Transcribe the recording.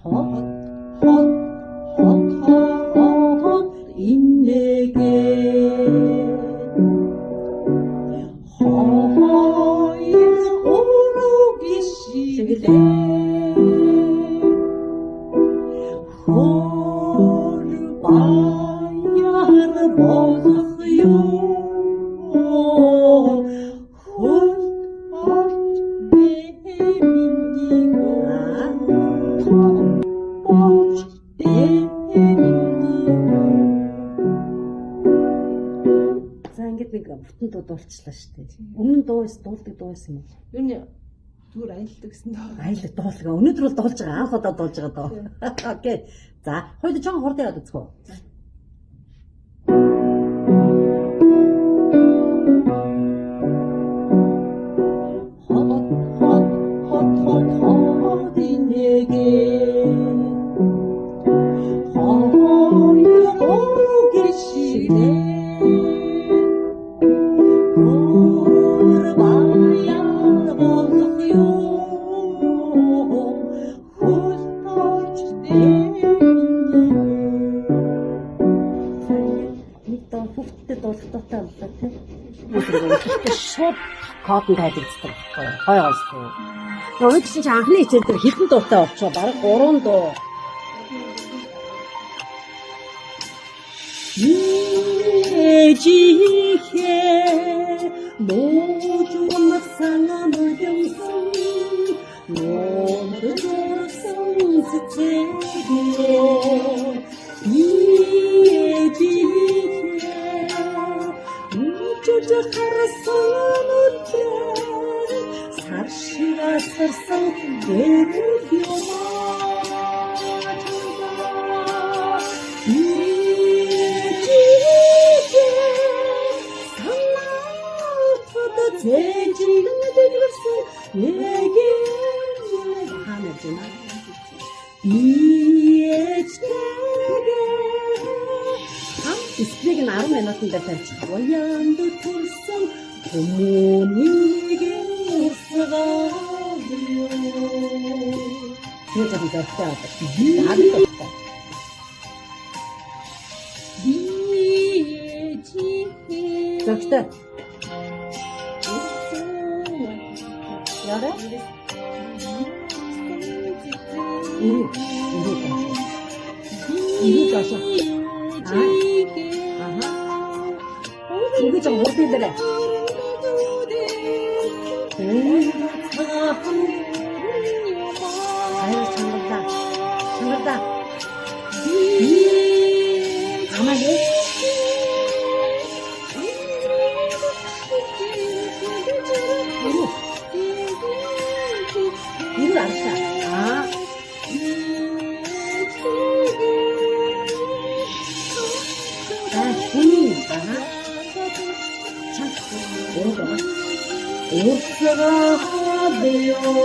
Хот хот хот хот инэгэ. Хоёр гурав гишгэлээ. Хөр баяр болох юм. Хөл орч дэминийгөө. Болж дэминийгөө. За, ингээд нэг бүтэн дуу дуулчлаа шүү дээ. Өмнө нь дуу дуулдаг дуу байсан юм уу? Ер нь зүгээр аялдаг гэсэн доо. Аялаг дуулдаг. Өнөөдөр бол дуулж байгаа. Анх удаа дуулж байгаа доо. Okay. За, хоёул жоохон хурдан яваад үзэх үү? Хот хот хот хот хот инэгэ. Хоёр гурав гишгэлээ. Хөр баяр болох юм. Хөл орч дэминийгөө. За, ингээд нэг дуу хүүхдтэй дуулах дуутай боллоо, тий. Гэхдээ шууд код нь тайлэгддэг байхгүй юу? Гой гойсгүй. Нөгөө гэсэн чинь анхны хичээл дээр хэдэн дуутай болчихоо? Бараг 3 дуу. Ээжийнхээ нуужуулсан нулимсан нуур зурсан цэцэглээ. Ээжийнхээ үчиж харсан нүдээ сар шиг асарсан гэрэл юмаа. Зэжигэн дэлгэрсэн нэгэн Хаана явж байна? Биечтэйгээ Хам дисплейг нь 10 минутан дээр тавьчих. Уянд төрсөн хүмүүний урсгал юу. Тэр жоохон зөрөгтэй байдаг. Даг дуртай. Биечээ. Зөрөгтэй. Яра? Ирүү. Ирүү доош. Ирүү доош. Аха. Үгүй, жоохон хурдан хэлээрэй. Аюу, чангалаа. Чангалаа. Амаа гээ. Ирүү. Ирүү аршаа. Аа. Аа, хүний. Аа. Чанга. Уруу байгаа. Урсгал юу.